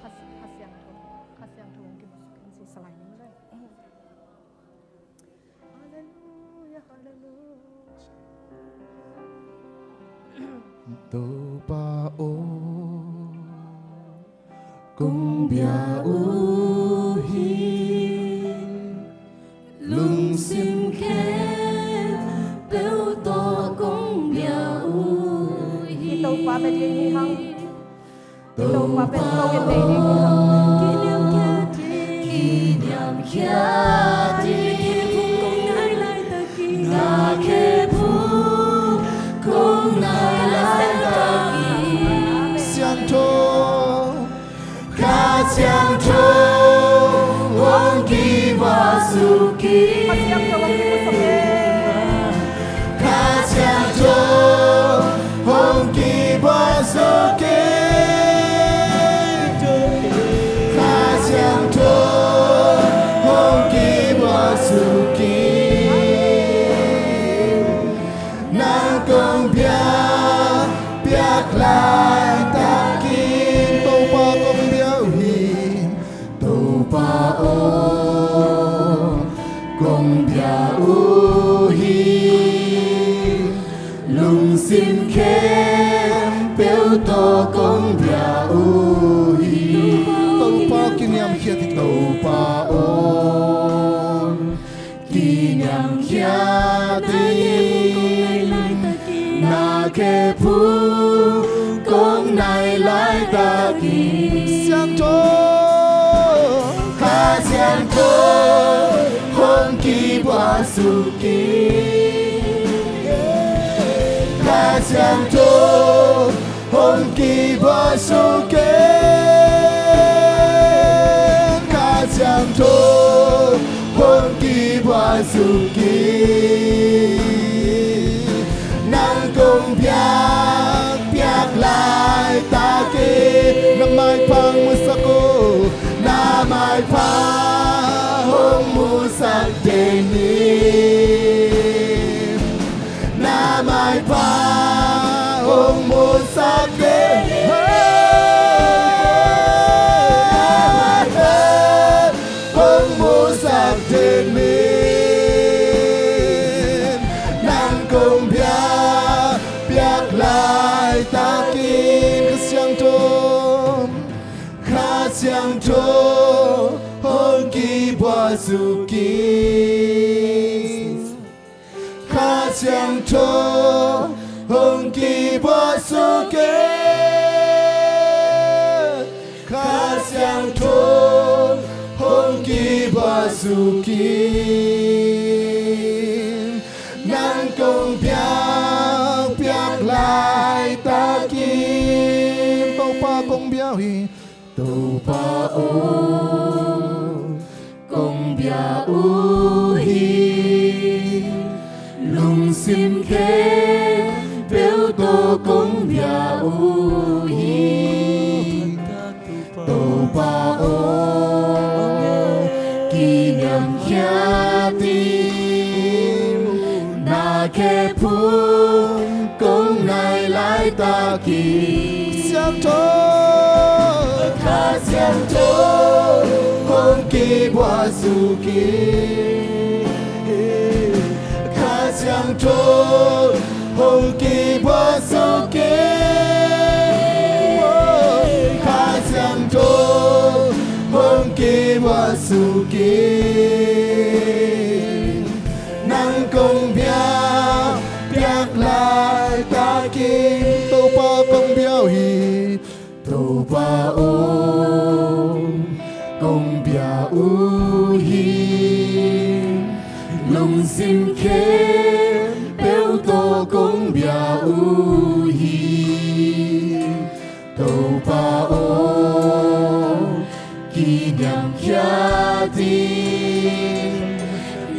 Kha Siangtho, Kha Siangtho hong kimusak in ci salai ning. Halleluia, halleluia. Topa aw, kong bia uh hi. Lungsim khempeuh tawh kong bia uh hi. I Topa bia ding hi hang. Topa pen ko in nei ding hi hang. Kiniamkhiat, kiniamkhiat ding. Na khe phung kong nai laitak in. Siangtho, Kha Siangtho hong kibuak suk in. Kha Siangtho hong kibuak suk in. Kha Siangtho hong kibuak suk in. Kha Siangtho hong kibuak suk in. Nang kong biak, biak laitak in. Topa kong bia uh hi. Topa aw, kong bia uh hi. Lungsim khempeuh tawh kong bia uh hi. Topa kiniamkhiat hi. Topa aw, kiniamkhiat ding. Na khe phung kong nai laitak in. Siangtho, Kha Siangtho hong kibuak suk in. Kha Siangtho hong kibuak suk in. Kha Siangtho hong kibuak suk in. Nang kong biak, biak laitak in. Na maipha hong musak aw. Na maipha hong musak den in. Na maipha hong musak den in. Na maipha hong musak den in. Nang kong biak, biak laitak in. Kha Siangtho, Kha Siangtho hong kibuak suk in. Kha Siangtho hong kibuak suk in. Kha Siangtho hong kibuak suk in. Pa aw, kong bia uh hi, lungsim khempeuh tawh kong bia uh hi. Topa aw, kiniamkhiat in, na khephung kong nai laitak in, Siangtho, Kha Siangtho hong kibuak suk in, Kha Siangtho hong kibuak suk in, Kha Siangtho hong kibuak suk in, nang kong biak piak laitak in, Topa kong bia uh hi. Topa aw, kong bia uh hi, lungsim khempeuh tawh kong bia uh hi. Topa aw, kiniamkhiat in,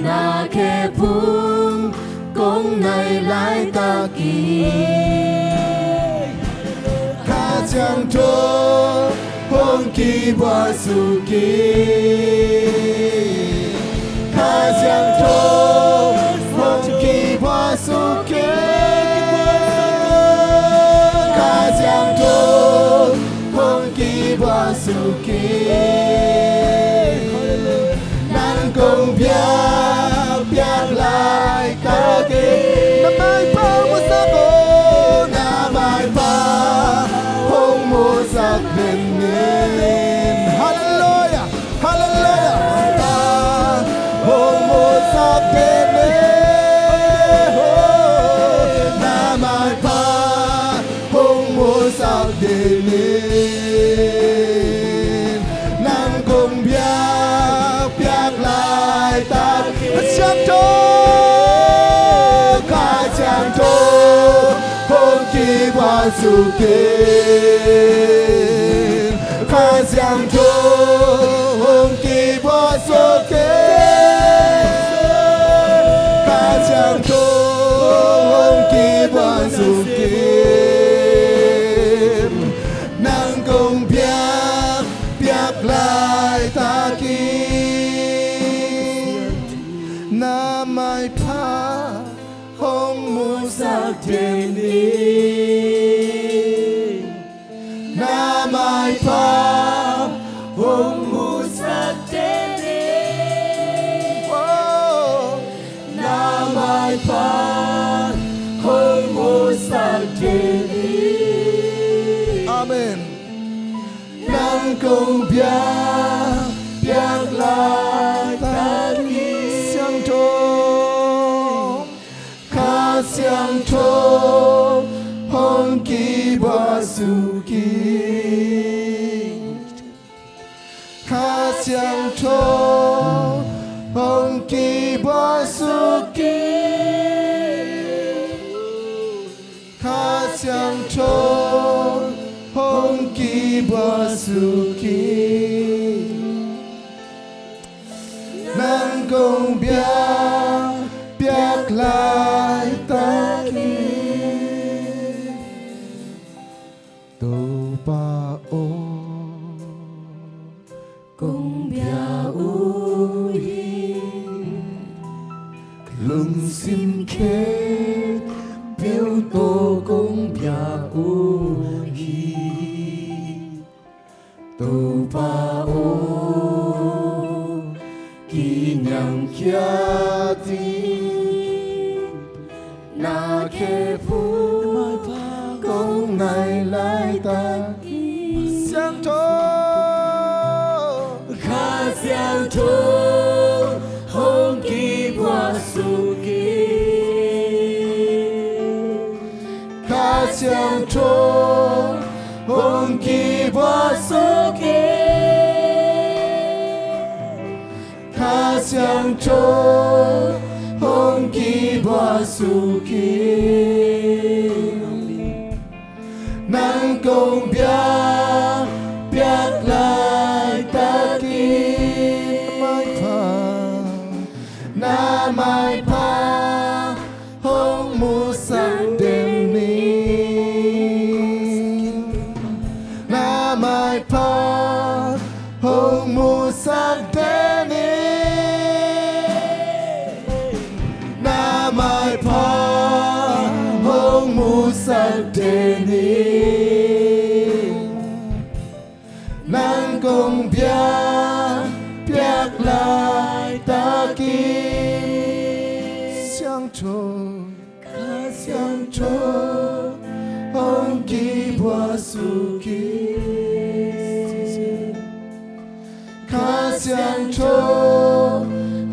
na khephung kong nai laitak in, Kha Siangtho hong kibuak suk in, Kha Siangtho hong kibuak suk in, Kha Siangtho hong kibuak suk in, nang kong biak piak laitak in, na maipha hong musak aw, na maipha hong musak den in. Halleluia, halleluia. Hong musak den in, oh, na maipha hong musak den in, nang kong biak piak laitak in, Kha Siangtho, Kha Siangtho hong kibuak suk in, Kha Siangtho hong kibuak suk in, Kha Siangtho hong kibuak suk in, nang kong biak piak laitak in, na maipha hong musak den in, na maipha hong musak den in, oh, na maipha hong musak den in. Amen. Nang kong biak piak laitak in, Siangtho, Kha Siangtho hong kibuak suk in, Kha Siangtho hong kibuak suk in, Kha Siangtho hong kibuak suk in, nang kong biak piak laitak in, Topa aw, kong bia uh hi, lungsim khempeuh tawh kong bia uh hi. Topa aw, kiniamkhiat in, na khephung kong nai laitak in, Siangtho, Kha Siangtho hong kibuak suk in, Kha Siangtho hong kibuak suk in, Kha Siangtho hong kibuak suk in, nang kong biak piak lai Na maipha hong musak den ni. Na maipha hong musak den ni. Na maipha hong musak den ni. Nang kong biak piak laitak in. Siangtho, Kha Siangtho hong kibuak suk in. Kha Siangtho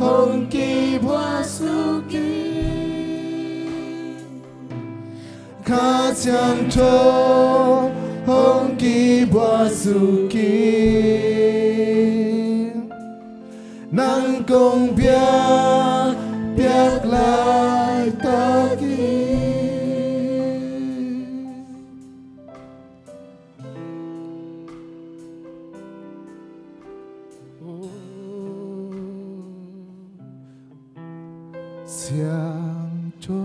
hong kibuak suk in. Kha Siangtho hong kibuak suk in. Nang kong biak piak laitak in. Siangtho,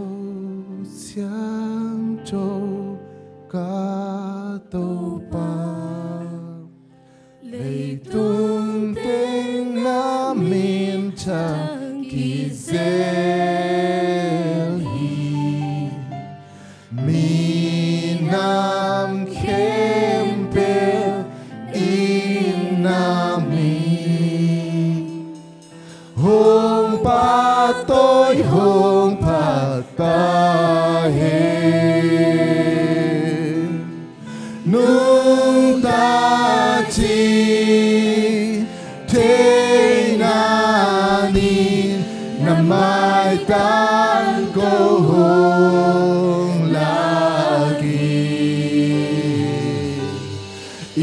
Siangtho, ka Topa, leitung teng na min thang kizel hi. Minam khempeuh in na min hong pahtawi, hong pahtawi hen. Nungta cin theihna in na maitan ko hong lak in. I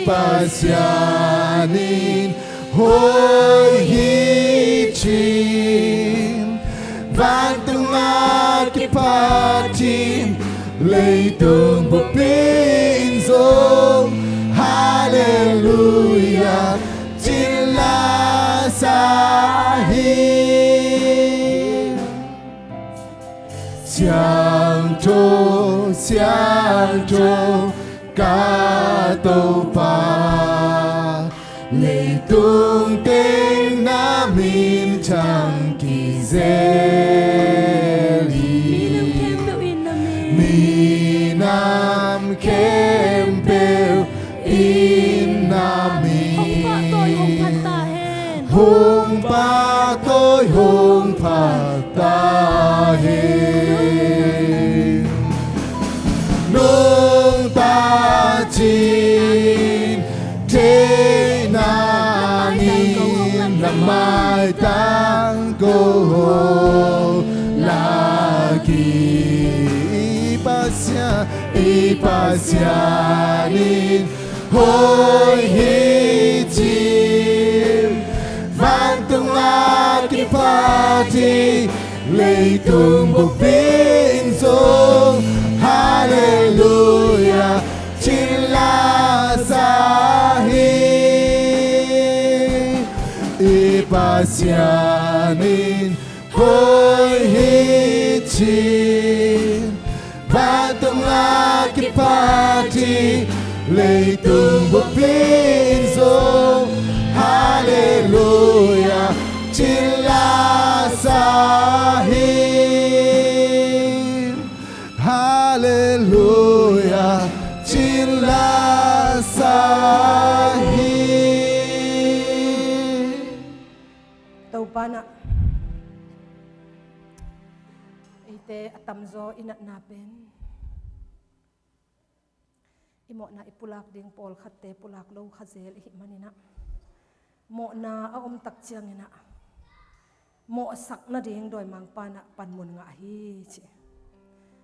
Pasian in hoih hi cin, vantung a kipat in, leitung buppi in zong halleluia cin la sa hi. Siangtho, Siangtho, ka Topa, leitung teng na min thang kizel hi. Minam khempeuh in na min, minam khempeuh in na min hong pahtawi, hong phat ta hen. Hong pahtawi, hong phat ta hen. Nungta cin theihna in na maitan ko hong lak in. I Pasian, i Pasian in hoih hi cin, vantung a kipat in, leitung buppi in zong halleluia cin la sa hi. I Pasian in hoih hi cin, vantung a kipat in, leitung buppi in zong halleluia cin la sa hi. Halleluia cin la sa hi. Topa na, eite a tamzaw i natna pen i mawhna i pulak ding pawlkhatte pulak lo kha zel i hih manin ah, mawhna a om tak ciangin ah mawhsak nading dawimangpa in ah panmun ngah hi ci.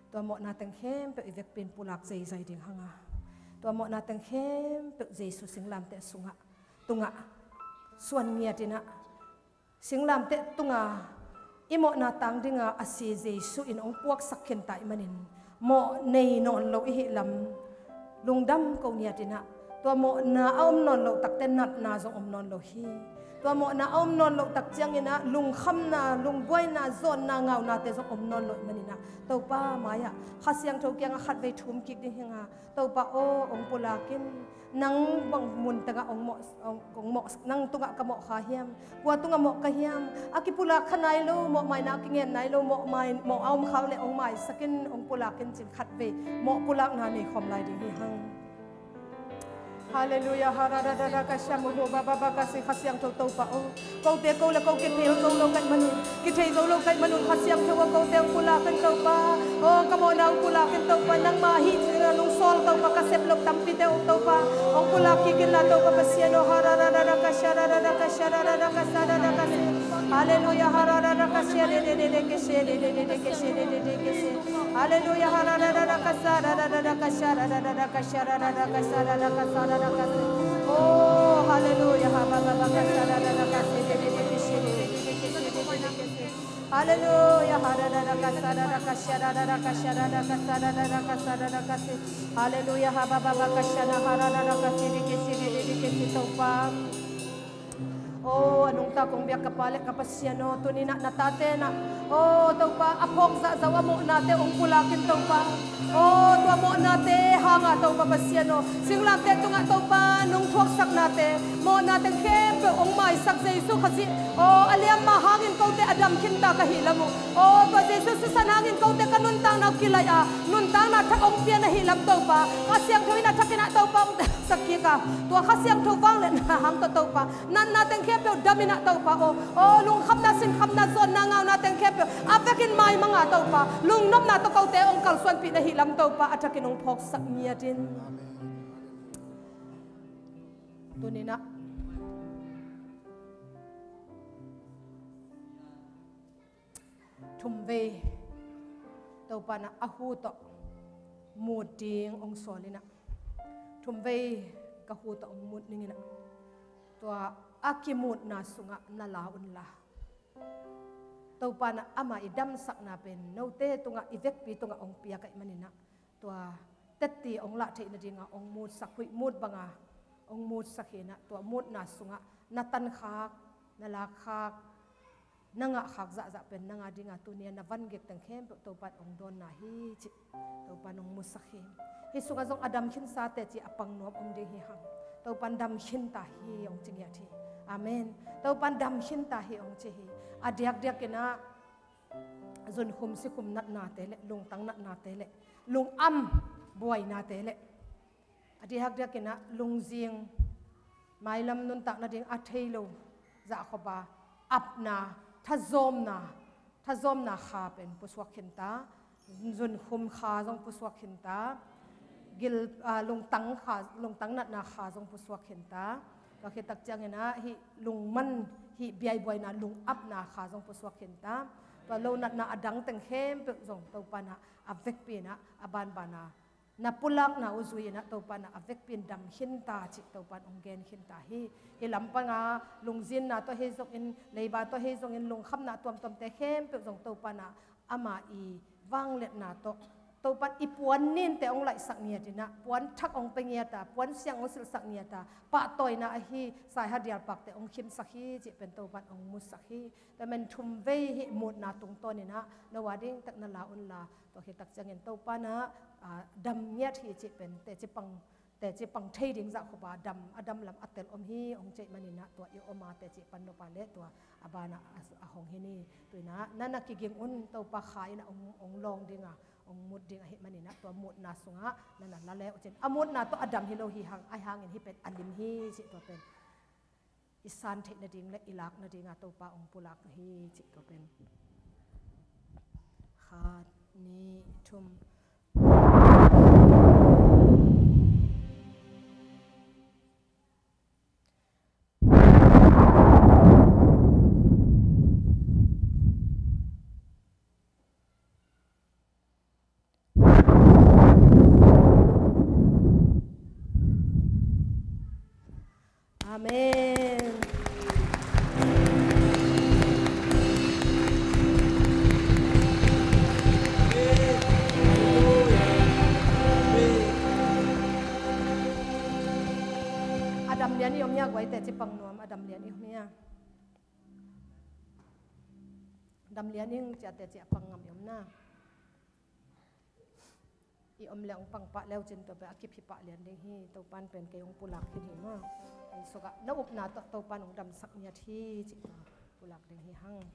Tua mawhna teng khempeuh i vekpi in pulak zeizai ding hang a, tua mawhna teng khempeuh Jesu singlamteh sungah, tungah suan ngiat in ah, singlamteh tunga i mawhna tang dinga a si Jesu in hong puaksak khin ta ahih manin, mawh nei nawn lo i hih lam lungdam ko ngiat in ah, tua mawhna a om nawn loh takte natna zong om nawn lo hi. Tua mawhna a om nawn loh tak ciangin ah lungkhamna, lungbuaina, zawnna, ngaunate zong om nawn loh ahih manin ah Topa mai-ah Kha Siangtho kiangah khatvei thum kik ding hi hang a, Topa aw, hong pulak in. Nang bang mun tengah hong mawh, hong, hong mawh, nang tungah ka mawh kha hiam? Kua tungah mawh ka hiam? A kipulak kha nai lo, mawhmaina a kingen nai lo, mawhmai, mawh a om kha uh leh hong maisak in, hong pulak in ci-in khatvei mawh pulakna nei khawm lai ding hi hang. Halleluiah, hararara, kashamuhu, bababa, kasi, Kha Siangtho Topa aw. Kote ko le ko kithei zo lo ka hih manun, kithei zo lo ka hih manun Kha Siangtho aw, kote hong pulak in Topa. Aw, ka mawhna hong pulak in Topa, nangmah hi cih na lungsawl Topa, ka sep loh tampite hong Topa hong pulak kik in la Topa Pasian aw, hararara, kashararara, kashararara, kasarara, kasi. Halleluiah, hararara, kashararara, kashararara, kasi. Halleluiah, hararara, kasararara, kashararara, kasararara, kasararara, kasi. Oh, halleluiah, habababa, kasararara, kasi. Halleluiah, hararara, kasarara, kashararara, kasararara, kasararara, kasi. Halleluiah, habababa, kashana, hararara, kasi, dikisi, dikisi, Topa. Oh, a nungta kong biak ka Pa le ka Pasian aw, tuni-in ah na tate in ah, oh, Topa, a phawk zahzah uh a mawhnate hong pulak in Topa. Oh, tua mawhnate hangah Topa Pasian aw, singlamteh tungah Topa nong thuaksaknate, mawhnate khempeuh hong maisak Jesu Khazih, oh, a liamma hangin kote a dam khinta ka hih lam uh, oh, tua Jesu sisan hangin kote ka nuntakna uh kilaih a, nuntakna thak hong pia na hih lam Topa, Kha Siangtho in a thakin ah Topa hong telsak kik a, tua Kha Siangtho vangliatna hang tawh Topa natna teng khempeuh dam in ah Topa aw. Aw, lungkhamna, sinkhamna, zawnna, ngauna teng khempeuh a vekin maimang a Topa, lungnopna tawh kote hong kalsuanpih na hih lam Topa a thakin hong phawksak ngiat in. Tuni-in ah thumvei Topa in ah a hu tawh mut ding hong sawl in ah, thumvei ka hu tawh hong mut ning in ah, tua a kimutna sungah na la un la. Topa in ah amah i damsakna pen note tungah, i vekpi tungah hong piak ahih manin ah, tua tetti hong lah theih nadingah hong mutsak, huih mut banga hong mutsak hi in ah, tua mutna sungah na tankhak, na lakkhak, na ngahkhak zahzah pen nang a dingah tuni-a na van gik teng khempeuh Topa in hong dawnna hi cih Topa in hong musak hi. Hih sungah zong a dam khinsa teci a pang nuam om ding hi hang. Topa in dam khinta hi hong ci ngiat hi. Amen. Topa in dam khinta hi hong ci hi. A diakdiak in ah zunkhum sikhum natnate le, lungtang natnate le, lungam buainate le, a diakdiak in ah lungzing, mailam nuntak nading a thei lo zah khop a apna, thazawmna, thazawmna kha pen pusuak khinta, zunkhum kha zong pusuak khinta, gil, ah, lungtang kha, lungtang natna kha zong pusuak khinta. Tua khit tak ciangin ah hih lungman, hih biaibuaina, lungapna kha zong pusuak khinta. Tua lo natna a dang teng khempeuh zong Topa in ah a vekpi in ah a banbana na pulakna uh zui in ah Topa in ah a vekpi in dam khinta cih Topa in hong gen khinta hi. Hih lampanga lungzinna tawh ahi zongin, leiba tawh ahi zongin, lungkhamna tuamtuamte khempeuh zong Topa in ah ama i vangliatna tawh, Topa in i puan ninte hong laihsak ngiat in ah, puan thak hong pia ngiat a, puan siang hong silhsak ngiat a, pahtawina ahi saihadial pakte hong khimsak hi cih pen Topa in hong musak hi. Tua man thumvei hih mutna tungtawn in ah no a ding tek na la un la, tua khit tak ciangin Topa in ah, ah, dam ngiat hi cih pen teci pang, teci pang thei ding zah khop a dam, a dam lam a tel om hi hong ci ahih manin ah tua i om a teci pan nop a le tua a banah a, a hong hi ni. Tu-in ah na na kiging un, Topa kha in ah hong, hong lawng ding a, hong mut ding ahih manin ah tua mutna sungah na na la le uh cin. A mutna tawh a dam hi lo hi hang, ahi hangin hih pen a lim hi cih tua pen i san theih nading le i lak nadinga Topa hong pulak hi cih tua pen. Khat, nih, thum. Amen. Guai teci pang nuam a, dam lian i om hia? Dam lian ing ci a, teci a pang ngam i om na? I om le hong pang pah le uh cin tua pen a kip hi pah lian ding hi. Topan pen kei hong pulak khin hi maw. Ei suk ah na upna tawh Topan hong damsak ngiat hi cih tua pulak ding hi hang.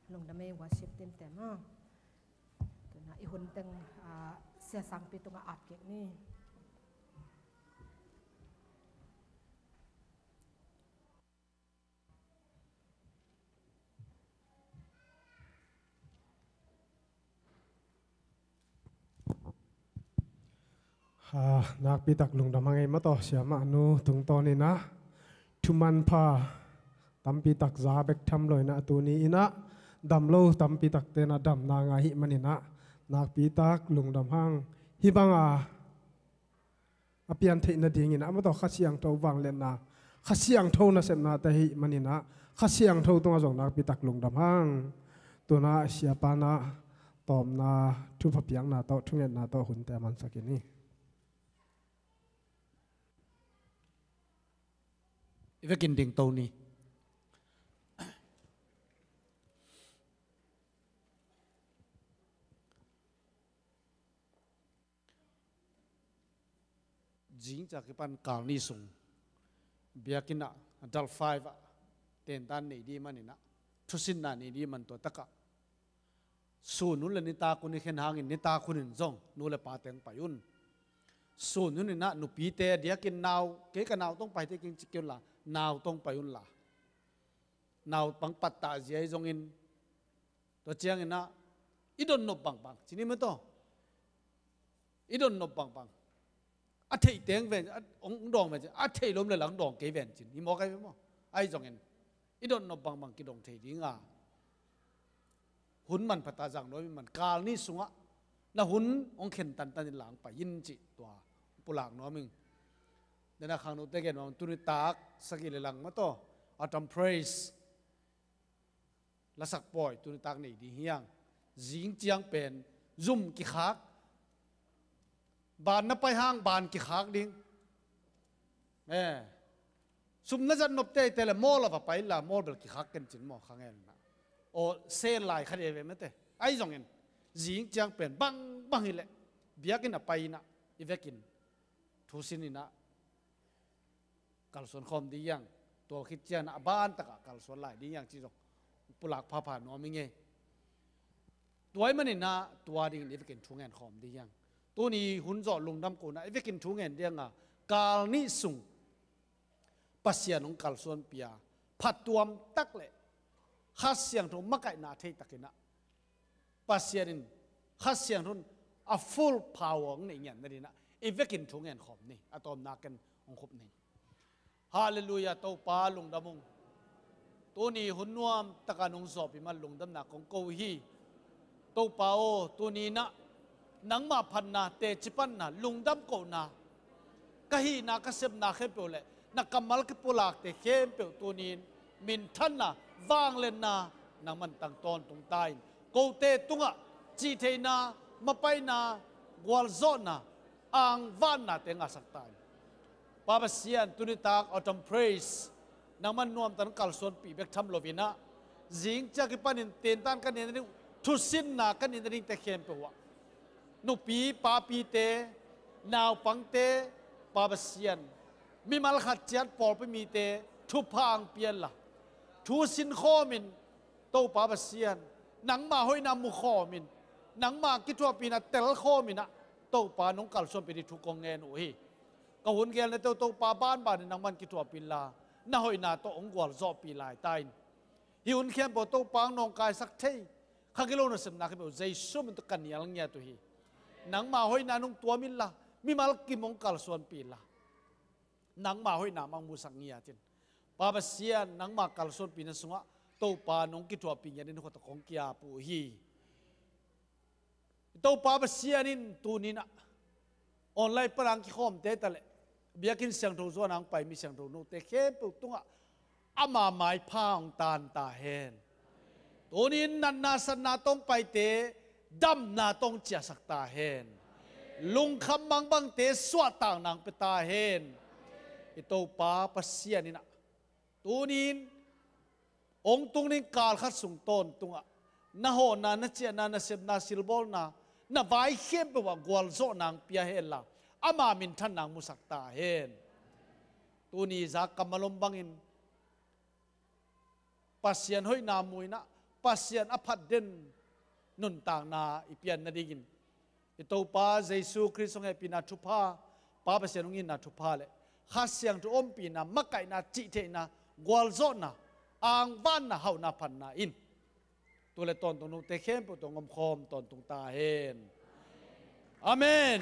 Lungdam ei, worship team te maw. Tuna i hun teng, ah, Sia Sangpi tungah ap kik ni. Ah, nakpi tak lungdam hang ei maw, tawh siamah nu tungtawn in ah thuman pha tampi tak za bek tham lo in ah, tuni in ah dam lo tampi takte in ah damna ngah ahih manin ah nakpi tak lungdam hang. Hih bang a a pian theih nadingin ah maw, tawh Kha Siangtho vangliatna, Kha Siangtho nasepnate ahih manin ah Kha Siangtho tungah zong nakpi tak lungdam hang. Tuna siapa in ah tawpna, thupha piakna tawh, thungetna tawh hunte a mansak in hi. I vekin dingto ni. Zing ciang kipan kal ni sung biakinn ah, dal five ah tentan nei ding manin ah, thusinna nei ding man, tua takah sun hun le nitak hun i khen hangin nitak hun in zong nu le pa teng pai un. Sun hun in ah nupite, diakin nau, kei ka nau tawh pai thei keng ci kei unla, nau tawh pai unla, naupang pattah zia hi zongin, tua ciangin ah i donnop bangbang ci ni maw, tawh i donnop bangbang. A theih teng ven, a, hong dawng ven cin, a theih lom le lang dawng kei ven cin hi maw, kai ve maw. Ahi zongin i donnop bangbang kidong thei ding a, hun manpha ta zang nuam i man, kal ni sungah na hun hong khen tantan in lang pai in cih tua pulak nuam ing. Dena khangnote gen nuam, tuni tak sagih le lang maw, tawh Autumn Praise lasak pawi tuni tak nei ding hi hang. Zing ciang pen zum kikhak, ban na pai hang ban kikhak ding. Eh, sum na zat nop teitei le mall ah va pai inla, mall bel kikhak ken cin maw, kha ngen na. Aw, sale lai kha dei ve mate. Ahi zongin zing ciang pen bangbang hi leh biakinn ah pai in ah i vekin thusin in ah kalsuan khawm ding hi hang. Tua khit ciang a ban takah kalsuan lai ding hi hang cih zong pulak phapha nuam ing ei. Tua ahih manin ah tua dingin i vekin thu ngen khawm ding hi hang. Tuni hun zawh lungdam kohna i vekin thu ngen ding a, kal nih sung Pasian hong kalsuanpih a, phatuam tak le Kha Siangtho makaihna thei takin ah Pasian in Kha Siangtho in a full power hong neih ngiat nadingin ah i vekin thu ngen khawm ni. A tawpna ken hong khup ni. Halleluiah, Topa lungdam ung. Tuni hun nuam taka nong zawhpih man lungdamna kong ko hi. Topa aw, tuni in ah nangmah phatna, teci panna, lungdam kohna, ka hihna, ka sepna khempeuh le na kammal kipulakte khempeuh tuni in minthanna, vangliatna nangman tang tawntung ta in, kote tungah cihtheihna, mapaina, gualzawhna, angvannate ngahsak ta in. Pa Pasian, tuni tak Autumn Praise nangman nuamtak kalsuanpih bek tham loin ah, zing ciang kipanin tentan ka nei nading, thusinna ka nei nadingte khempeuh ah nupi papite, naupangte, Pa Pasian, mimal khat ciat pawlpi mite thupha hong pia inla, thu sin khawmin, Topa Pasian, nangma hoihna mu khawmin, nangma kithuahpihna tel khawmin ah, Topa nong kalsuanpih ding thu kong ngen uh hi. Ka hun gelnate uh Topa banbanin nangman kithuahpih inla, na hoihna tawh hong gualzawhpih lai ta in. Hih hun khempeuh Topa hong nawngkaisak thei, kha gilo nasepna khempeuh Jesu min tawh ka nial ngiat uh hi. Nangma hoihna nong tuam inla, mimal kim hong kalsuanpih inla, nangma hoihna mang musak ngiat in. Pa Pasian, nangma kalsuanpihna sungah Topa nong kithuahpih ngiat in khuata kong ki-ap uh hi. Topa Pasian in tuni in ah online pan hong kikhawmte ta le biakinn siangtho zuan hong pai mi siangtho note khempeuh tungah ama maipha hong tan ta hen. Tuni in natna satna tawh hong paite damna tawh hong ciahsak ta hen. Lungkham mangbangte suahtakna hong pia ta hen. I Topa Pasian in ah tuni-in hong tung ding kal khat sung tawntungah na hawhna, na ciahna, na sepna, silbawlna, na vai khempeuh ah gualzawhna hong pia henla, ama minthanna hong musak ta hen. Tuni zak kammal om bangin Pasian hoihna mu-in ah Pasian a phat den nuntakna i pian nadingin i Topa Jesu Khrist hong hehpihna thupha, Pa Pasian hong itna thupha le Kha Siangtho ompihna, makaihna, cihtheihna, gualzawhna, angvanna, hauhna, phatna in tu le tawntung nungte khempeuh tawh hong omkhawm tawntung ta hen. Amen.